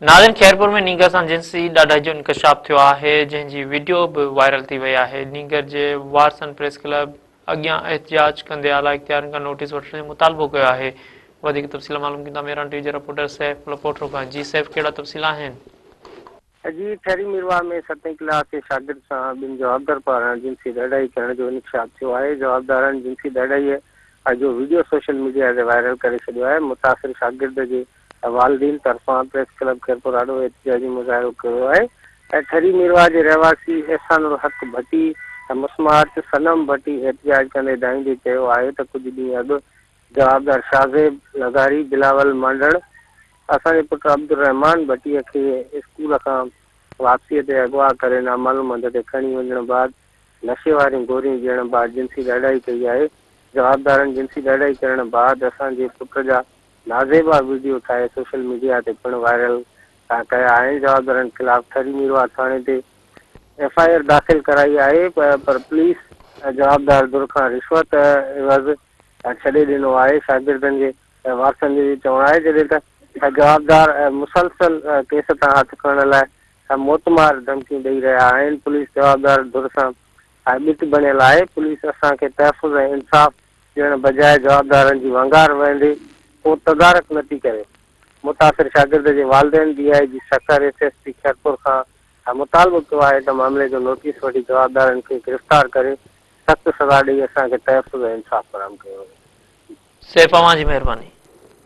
ناظرين خيرپور ۾ نينگر سان جنسي ڏاڍائي جو انڪشاف ٿيو آهي جنهن جي وڊيو به وائرل ٿي وئي آهي نينگر جي وارثن پريس ڪلب اڳيان احتجاج ڪندي اعليٰ اختيارين کان نوٽيس وٺڻ جو مطالبو ڪيو آهي وڌيڪ تفصيل معلوم ڪيون ٿا ميران ٽي وي جي رپورٽر سيف لپوٽرو کان جي سيف ڪهڙا تفصيل آهن. جي ٺري ميرواهه ۾ ستين ڪلاس جي شاگرد سان ٻن جوابدار پاران جنسي ڏاڍائي ڪرڻ جو انڪشاف ٿيو آهي جوابدارن جنسي ڏاڍائي جو وڊيو سوشل ميڊيا تي وائرل ڪري ڇڏيو آهي متاثر شاگرد جي والدين طرفان پريس ڪلب خيرپور آڏو احتجاجي مظاهرو ڪيو ويو آهي ۽ ٺري ميرواهه جي رهواسي احسان الحق ڀٽي ۽ مسمات صنم ڀٽي احتجاج ڪندي دانهيندي چيو آهي ته ڪجهه ڏينهن اڳ جوابدار شاهزيب لغاري، بلاول مانڊڻ اسان جي پٽ عبدالرحمان ڀٽي کي اسڪول کان واپسيء تي اغوا ڪري نامعلوم هنڌ تي کڻي وڃڻ بعد نشي واريون گوريون ڏيڻ بعد جنسي ڏاڍائي ڪئي آهي، جوابدارن جنسي ڏاڍائي ڪرڻ بعد اسان جي پٽ جا نازيبا وڊيو ٺاهي سوشل ميڊيا تي پڻ وائرل ڪيا آهن، جوابدارن خلاف ٺري ميرواهه ٿاڻي تي ايف I R داخل ڪرائي آهي پر پوليس جوابدار ڌر کان رشوت عيوض ڇڏي ڏنو آهي، شاگردن جي وارثن جو اهو چوڻ آهي جڏهن ته جوابدار مسلسل ڪيس تان هٿ کڻڻ لاء موتمار ڌمڪيون ڏئي رهيا آهن، پوليس جوابدار ڌر سان ٻٽ بڻيل آهي، پوليس اسان کي تحفظ ۽ انصاف ڏيڻ بجاء جوابدارن جي ونگار وهندي ڪو تدارڪ نه ٿي ڪري. متاثر شاگرد جي والدين D I G Sukkur, S S P Khairpur کان مطالبو ڪيو آهي ته معاملي جو نوٽيس وٺي جوابدارن کي گرفتار ڪري سخت سزا ڏئي اسان کي تحفظ ۽ انصاف فراهم ڪيو وڃي. سيف اوهان جي مهرباني.